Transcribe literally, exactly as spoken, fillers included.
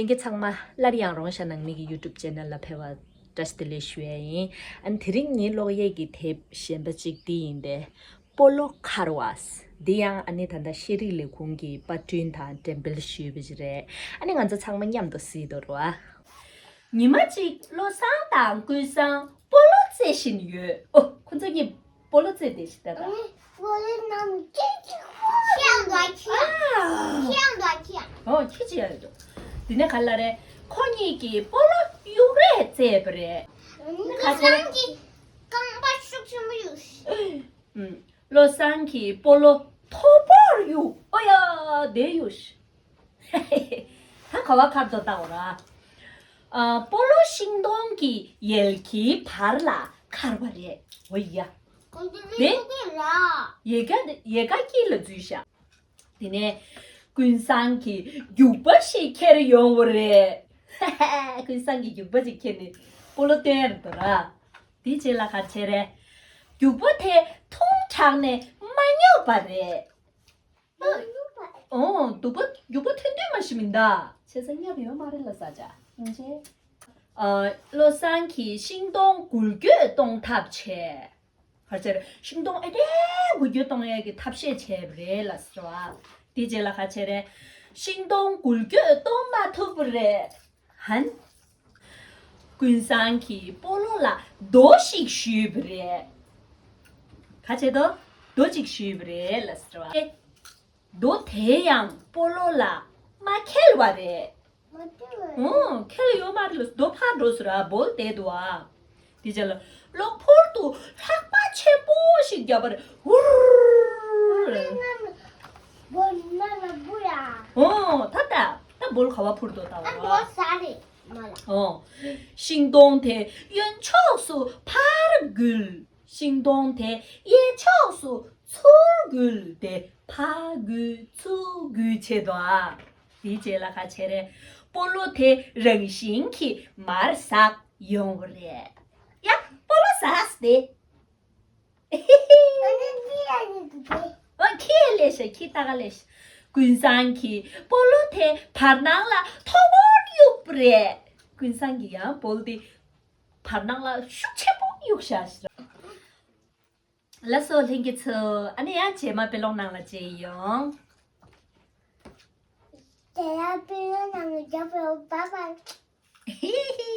ལྷན་རྒྱས་ཚང་མ་སླར་ཡང་རོང་ཤ་ནང་མི་གི་YouTube channel ལ་ཕེབས་པ་བཀྲ་ཤིས་བདེ་ལེགས་ཞུ་ཡ་ཡིན། ཨ་ནི་དེ་རིང་ངའི་ཀློག་ཡས་ཀྱི་དེབ་གཞན་པ་གཅིག་འདི་ཡིན་པས། སྤོ་ལོ་འཁར་བ། འདི་ཡང་ཨ་ནི་ད་ལྟ་ཤེས་རིག་ལས་ཁུངས་ཀྱིས་པར་སྐྲུན་དང་འགྲེམས་སྤེལ་ཞུས་པ་ཅིག་རེད། ཨ་ནི་ང་ཚོ་ཚང་མ་མཉམ་དུ་གཟིགས་དང་རོགས་ཨ། ཉི་མ་གཅིག་བློ་བཟང་དང་ཀུན་བཟང་སྤོ་ལོ་རྩེ་བཞིན་ཡོད། ཨོ། ཁོ་ཚོ་གཉིས་སྤོ་ལོ་རྩེ་བསྡད་ཤག་ད་ལྟ། སྤོ་ལོ་རྣམས་ཁྱི་གཅིག་ཁྱི་འདྲ་ཁྱི། ཨ། ཁྱི་འདྲ་ཁྱི། ཨོ། ཁྱི་གཅིག་ཡ་ཡོད་འདུག་དེ་ནས་ག་ལ་རེད། ཁོ་གཉིས་ཀྱིས་སྤོ་ལོ་གཡུག་རེས་རྩེས་པ་རེད། ཀུན་བཟང་གིས་རྐང་པ་ཤུགས་ཆེན་པོ་གཡུགས། ཨུམ། བློ་བཟང་གིས་སྤོ་ལོ་མཐོ་པོར་གཡུགས། ཨོ་ཡ། དེ་གཡུགས། ད་ག་བ་འཁར་དོ་ལྟ་འོ་ར། ཨ། སྤོ་ལོ་ཤིང་སྡོང་གི་ཡལ་གའི་བར་ལ་འཁར་བ་རེད། འོ་ཡ། དེ་ཡལ་ག་ཡལ་ག་དཀྱིལ་ལ་འཛུལ་ཤག་དེ་ནས་ཀུན་བཟང་གིས་རྒྱུག་པ་ཞིག་ཁྱེར་ཡོང་བ་རེད། ཀུན་བཟང་གིས་རྒྱུག་པ་ཞིག་ཁྱེར་ནས་སྤོ་ལོ་སྟོན་ཡ་རེད་དོ་ར། དེའི་རྗེས་ལ་ག་རེ་བྱས་རེད། རྒྱུག་པ་དེ་ཐུང་དྲགས་ནས་མ་རྙོག་པ་རེད། ཨོ། རྒྱུག་པ་རྒྱུག་པ་ཐུང་ཐུང་མ་ཞིག་མིན་ད། བྱས་ཙང་རྙོག་ཡོད་མ་རེད་ལ་ས་ཆ་ཡིན་ཅེ། ཨ། བློ་བཟང་གིས་ཤིང་སྡོང་འགུལ་སྐྱོད་གཏོང་ཐབས་བྱས། ག་རེ་བྱས་རེད། ཤིང་སྡོང་ཨེ་འདྲའི་འགུལ་སྐྱོད་གཏོང་ཡས་ཀྱི་ཐབས་ཤེས་བྱས་པ་རེད་ལ་ཟེར་བ། དེའི་རྗེས་ལ་ག་རེ་བྱས་རེད། ཤིང་སྡོང་འགུལ་སྐྱོད་གཏོང་མ་ཐུབ་པ་རེད། ཧན། ཀུན་བཟང་གིས་སྤོ་ལོ་ལ་རྡོ་ཞིག་གཞུས་པ་རེད། ག་བྱས་དོ། རྡོ་ཅིག་གཞུས་པ་རེད་ལ་ཟེར་བ། རྡོ་དེ་ཡང་སྤོ་ལོ་ལ་མ་ཁེལ་བ་རེད། མ་ཁེལ་བ་རེད། ཨོ། ཁེལ་ཡོད་མ་རེད་ལ། རྡོ་ཕར་འགྲོ་སོང་ར། སྦོལ་བསྡད་འདུག་ཨ། དེ་རྗེས་ལ་གློ་བུར་དུ་ལྷགས་པ་ཆེན་པོ་ཞིག་བརྒྱབ་པ་རེད། ཧུར། སྦོལ་ནང་ལ་འབུ་ཡ། ཨོ། ད་ལྟ་ད་སྦོལ་ག་བ་འཕུར་འདུག་ལྟ་བ། ཨོ། ཤིང་སྡོང་དེ་གཡོན་ཕྱོགས་སུ་ཕར་འགུལ། ཤིང་སྡོང་དེ་གཡས་ཕྱོགས་སུ་ཚུར་འགུལ་ཏེ་ཕར་འགུལ་ཚུར་འགུལ་བྱེད་དོ་ཨ། དེའི་རྗེས་ལ་ག་བྱས་རེད། སྤོ་ལོ་དེ་རང་བཞིན་གྱིས་མར་ཟགས་ཡོང་བ་རེད། ཡ། སྤོ་ལོ་ཟགས་ཏེ། ཨ་ནི་ཅི་ཡ་ཡིན་དེ། ཨ། ཁྱི་ལས་ཤ། ཁྱི་ལྟ་ག་ལས་ཤ། ཀུན་བཟང་གིས་སྤོ་ལོ་དེ་བར་སྣང་ལ་མཐོ་པོར་གཡུགས་པ་རེད། ཀུན་བཟང་གིས་ཡང་སྦོལ་དེ་བར་སྣང་ལ་ཤུགས་ཆེན་པོ་གཡུགས་བཞག་ཤག་ལགས་སོ་ལྷན་རྒྱས་ཚོ། ཨ་ནི་ཡང་རྗེས་མ་དཔེ་ཀློག་ནང་ལ་མཇལ་ཡོང་། རྗེས་མ་དཔེ་ཀློག་ནང་ལ་མཇལ་ཡོང་། བཱའི་བཱའི།